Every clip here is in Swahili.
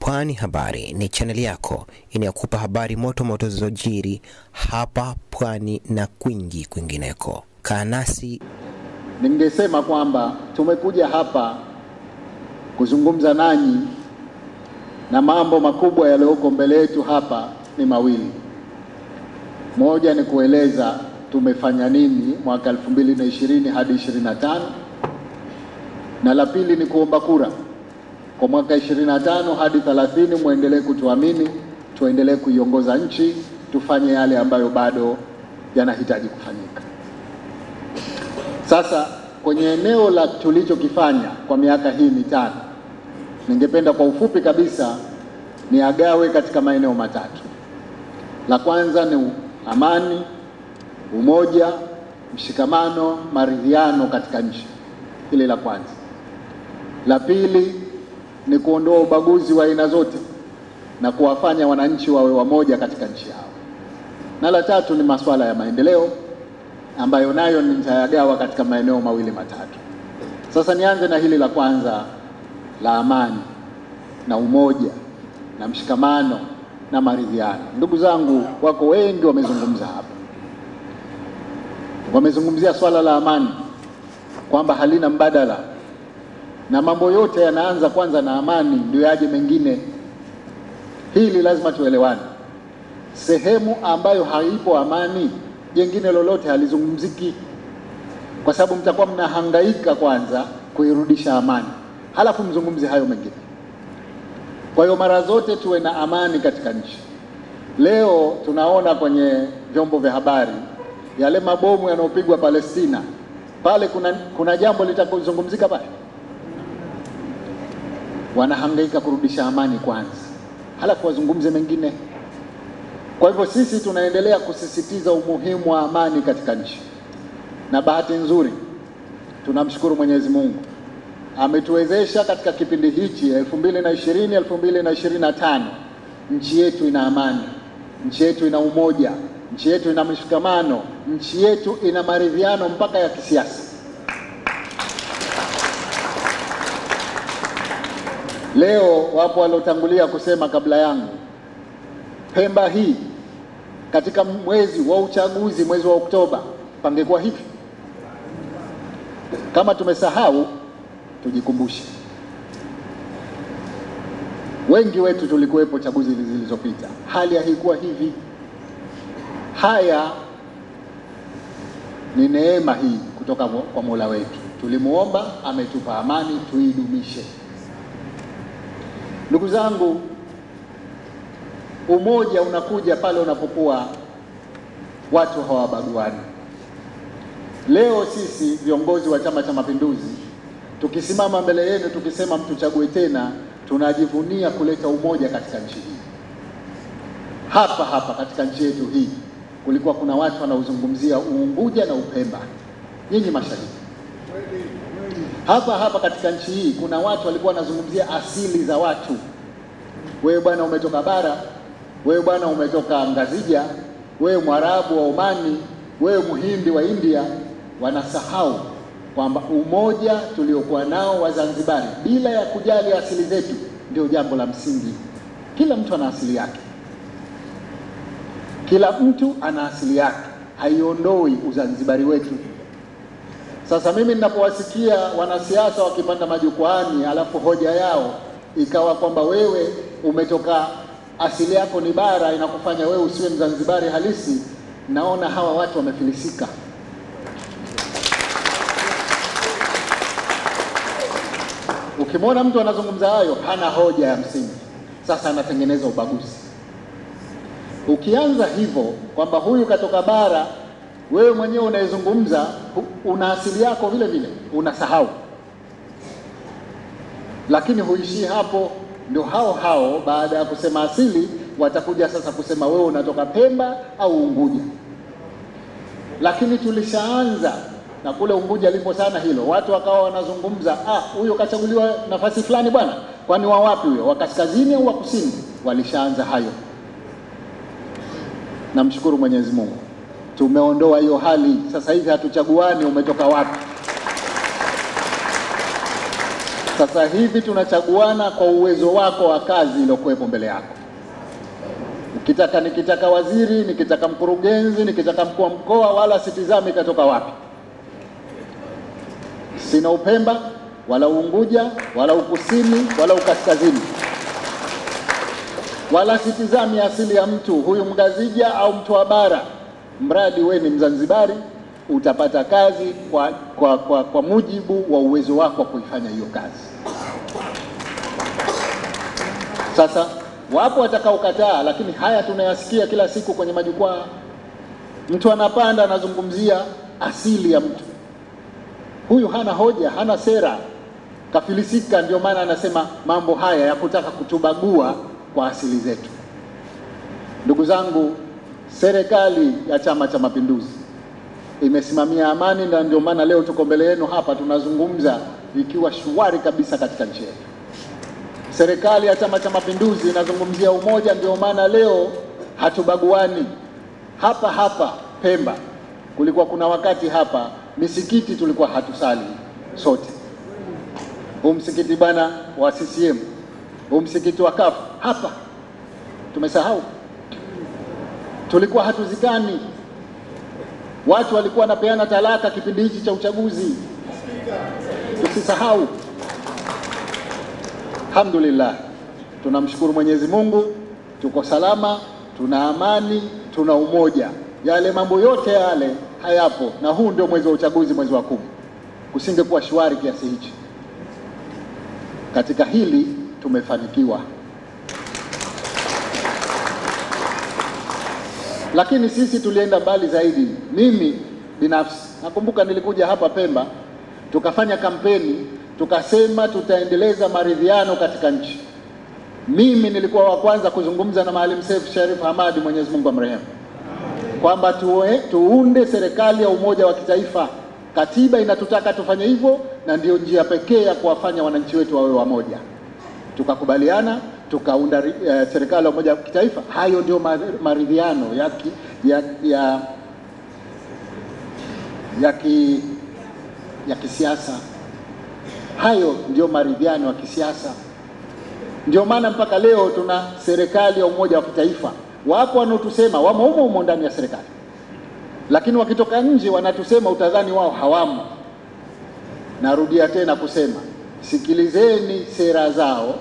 Pwani Habari ni chaneli yako inayokupa habari moto moto zilizojiri hapa Pwani na kwingi kwingineko. Kaa nasi. Ningesema kwamba tumekuja hapa kuzungumza nanyi na mambo makubwa yaliyoko mbele yetu hapa ni mawili. Moja ni kueleza tumefanya nini mwaka 2020 hadi 25, na la pili ni kuomba kura kwa mwaka 25 hadi 30. Muendelee kutuamini, tuendelee kuiongoza nchi, tufanye yale ambayo bado yanahitaji kufanyika. Sasa kwenye eneo la tulichokifanya kwa miaka hii mitano, ningependa kwa ufupi kabisa niagawe katika maeneo matatu. La kwanza ni amani, umoja, mshikamano, maridhiano katika nchi. Hili la kwanza. La pili ni kuondoa ubaguzi wa aina zote na kuwafanya wananchi wawe wamoja katika nchi yao. Na la tatu ni masuala ya maendeleo ambayo nayo nitayagawa katika maeneo mawili matatu. Sasa nianze na hili la kwanza la amani na umoja na mshikamano na maridhiano. Ndugu zangu wako wengi wamezungumza hapa. Wamezungumzia swala la amani kwamba halina mbadala, na mambo yote yanaanza kwanza na amani ndio yaje mengine. Hili lazima tuelewane. Sehemu ambayo haipo amani, jengine lolote halizungumziki, kwa sababu mtakuwa mnahangaika kwanza kuirudisha amani, halafu mzungumze hayo mengine. Kwa hiyo mara zote tuwe na amani katika nchi. Leo tunaona kwenye vyombo vya habari yale mabomu yanayopigwa Palestina. Pale kuna jambo litakuzungumzika pale? Wanahangaika kurudisha amani kwanza, halafu wazungumze mengine. Kwa hivyo sisi tunaendelea kusisitiza umuhimu wa amani katika nchi. Na bahati nzuri tunamshukuru Mwenyezi Mungu ametuwezesha katika kipindi hichi 2020 2025, nchi yetu ina amani, nchi yetu ina umoja, nchi yetu ina mshikamano, nchi yetu ina maridhiano mpaka ya kisiasa. Leo wapo waliotangulia kusema kabla yangu, Pemba hii katika mwezi wa uchaguzi, mwezi wa Oktoba, pangekuwa hivi. Kama tumesahau tujikumbushe. Wengi wetu tulikuwepo chaguzi zilizopita, hali haikuwa hivi. Haya ni neema hii kutoka kwa Mola wetu. Tulimuomba, ametupa amani, tuidumishe. Ndugu zangu, umoja unakuja pale unapokuwa watu hawabaguani. Leo sisi viongozi wa Chama cha Mapinduzi tukisimama mbele yenu tukisema mtuchague tena, tunajivunia kuleta umoja katika nchi hii. Hapa hapa katika nchi yetu hii kulikuwa kuna watu wanaozungumzia Uunguja na Upemba. Nyinyi mashahidi. Hapa hapa katika nchi hii kuna watu walikuwa wanazungumzia asili za watu. Wewe bwana umetoka bara, wewe bwana umetoka Ngazija, wewe Mwarabu wa Omani, wewe Muhindi wa India. Wanasahau kwamba umoja tuliokuwa nao wa Zanzibari bila ya kujali asili zetu ndio jambo la msingi. Kila mtu ana asili yake. Kila mtu ana asili yake, haiondoi Uzanzibari wetu. Sasa mimi ninapowasikia wanasiasa wakipanda majukwaani alafu hoja yao ikawa kwamba wewe umetoka asili yako ni bara, inakufanya wewe usiwe Mzanzibari halisi, naona hawa watu wamefilisika. Ukimwona mtu anazungumza hayo, hana hoja ya msingi. Sasa anatengeneza ubaguzi. Ukianza hivyo kwamba huyu katoka bara, wewe mwenyewe unayezungumza una asili yako vile vile, unasahau. Lakini huishii hapo. Ndio hao hao baada ya kusema asili watakuja sasa kusema wewe unatoka Pemba au Unguja. Lakini tulishaanza na kule Unguja lipo sana hilo. Watu wakawa wanazungumza, huyo kachaguliwa nafasi fulani bwana, kwani wa wapi huyo, wa kaskazini au wa kusini? Walishaanza hayo. Namshukuru Mwenyezi Mungu tumeondoa hiyo hali. Sasa hivi hatuchaguani umetoka wapi. Sasa hivi tunachaguana kwa uwezo wako wa kazi iliyokuwepo mbele yako. Ukitaka, nikitaka waziri, nikitaka mkurugenzi, nikitaka mkuu wa mkoa, wala sitizami katoka wapi. Sina Upemba wala Unguja wala Ukusini wala Ukaskazini, wala sitizami asili ya mtu huyu Mgazija au mtu wa bara. Mradi we ni Mzanzibari, utapata kazi kwa mujibu wa uwezo wako wa kuifanya hiyo kazi. Sasa wapo watakaokataa, lakini haya tunayasikia kila siku kwenye majukwaa. Mtu anapanda anazungumzia asili ya mtu. Huyu hana hoja, hana sera, kafilisika. Ndio maana anasema mambo haya ya kutaka kutubagua kwa asili zetu. Ndugu zangu, serikali ya Chama cha Mapinduzi imesimamia amani, na ndio maana leo tuko mbele yenu hapa tunazungumza ikiwa shwari kabisa katika nchi yetu. Serikali ya Chama cha Mapinduzi inazungumzia umoja, ndio maana leo hatubaguani. Hapa hapa Pemba kulikuwa kuna wakati hapa misikiti tulikuwa hatusali sote. Huu msikiti bana wa CCM, huu msikiti wa CUF hapa tumesahau. Tulikuwa hatuzikani. Watu walikuwa wanapeana talaka kipindi hichi cha uchaguzi. Tusisahau. Alhamdulillah, tunamshukuru Mwenyezi Mungu, tuko salama, tuna amani, tuna umoja. Yale mambo yote yale hayapo, na huu ndio mwezi wa uchaguzi, mwezi wa 10. Kusingekuwa shwari kiasi hichi. Katika hili tumefanikiwa. Lakini sisi tulienda mbali zaidi. Mimi binafsi nakumbuka nilikuja hapa Pemba, tukafanya kampeni, tukasema tutaendeleza maridhiano katika nchi. Mimi nilikuwa wa kwanza kuzungumza na Maalim Seif Sharif Hamad, Mwenyezi Mungu amrehemu, kwamba tuunde serikali ya umoja wa kitaifa. Katiba inatutaka tufanye hivyo, na ndio njia pekee ya kuwafanya wananchi wetu wawe wamoja. Tukakubaliana, tukaunda serikali ya umoja wa kitaifa. Hayo ndio maridhiano ya kisiasa. Hayo ndio maridhiano ya kisiasa. Ndio maana mpaka leo tuna serikali ya umoja wa kitaifa. Wapo wanaotusema wamo humo humo ndani ya serikali, lakini wakitoka nje wanatusema utadhani wao hawamo. Narudia tena kusema, sikilizeni sera zao,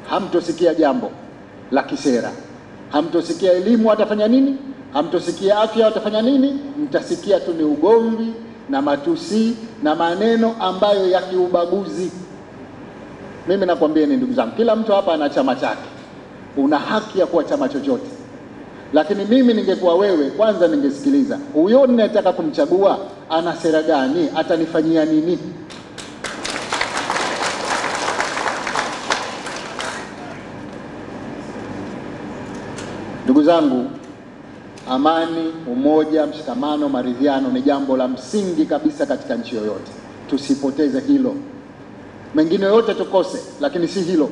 hamtosikia jambo la kisera, hamtosikia elimu watafanya nini, hamtosikia afya watafanya nini, mtasikia tu ni ugomvi na matusi na maneno ambayo ya kiubaguzi. Mimi nakwambieni ndugu zangu, kila mtu hapa ana chama chake, una haki ya kuwa chama chochote. Lakini mimi ningekuwa wewe, kwanza ningesikiliza huyo ninayetaka kumchagua ana sera gani, atanifanyia nini. Ndugu zangu, amani, umoja, mshikamano, maridhiano ni jambo la msingi kabisa katika nchi yoyote. Tusipoteze hilo. Mengine yote tukose, lakini si hilo.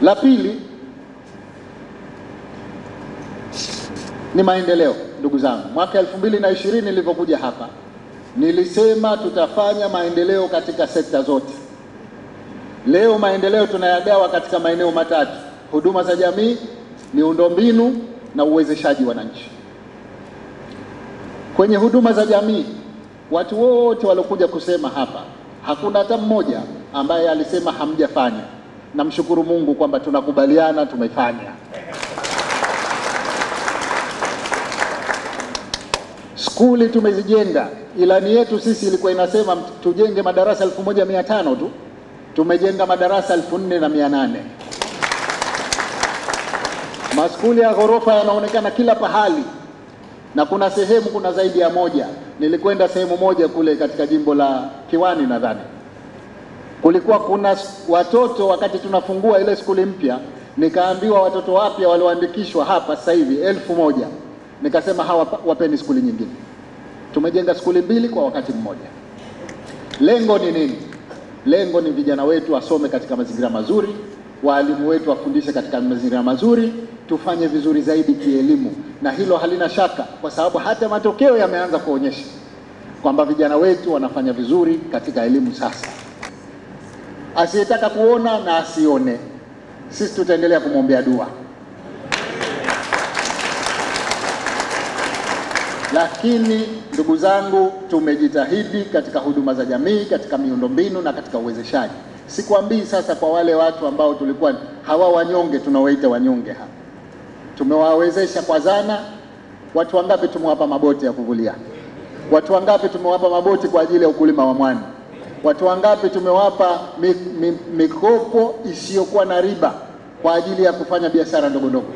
La pili ni maendeleo. Ndugu zangu, mwaka 2020 nilipokuja hapa nilisema tutafanya maendeleo katika sekta zote. Leo maendeleo tunayagawa katika maeneo matatu: huduma za jamii, miundombinu na uwezeshaji wananchi. Kwenye huduma za jamii, watu wote waliokuja kusema hapa, hakuna hata mmoja ambaye alisema hamjafanya. Namshukuru Mungu kwamba tunakubaliana tumefanya. Skuli tumezijenga. Ilani yetu sisi ilikuwa inasema tujenge madarasa 1500 tu. Tumejenga madarasa 4800. Maskuli ya ghorofa yanaonekana kila pahali, na kuna sehemu kuna zaidi ya moja. Nilikwenda sehemu moja kule katika jimbo la Kiwani nadhani, kulikuwa kuna watoto wakati tunafungua ile skuli mpya, nikaambiwa watoto wapya walioandikishwa hapa sasa hivi 1000. Nikasema hawa wapeni skuli nyingine. Tumejenga skuli 2 kwa wakati mmoja. Lengo ni nini? Lengo ni vijana wetu wasome katika mazingira mazuri, walimu wetu wafundishe katika mazingira mazuri, tufanye vizuri zaidi kielimu. Na hilo halina shaka, kwa sababu hata matokeo yameanza kuonyesha kwamba vijana wetu wanafanya vizuri katika elimu sasa. Asiyetaka kuona na asione, sisi tutaendelea kumwombea dua. Lakini ndugu zangu, tumejitahidi katika huduma za jamii, katika miundombinu na katika uwezeshaji. Sikwambii sasa kwa wale watu ambao tulikuwa hawa wanyonge, tunawaita wanyonge hapa, tumewawezesha kwa zana. Watu wangapi tumewapa maboti ya kuvulia? Watu wangapi tumewapa maboti kwa ajili ya ukulima wa mwani? Watu wangapi tumewapa mikopo isiyokuwa na riba kwa ajili ya kufanya biashara ndogo ndogo?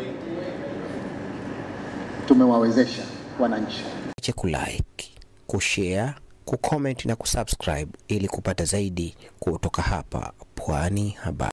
Tumewawezesha wananchi. Acha kulike, kushare, kucomment na kusubscribe ili kupata zaidi kutoka hapa Pwani Habari.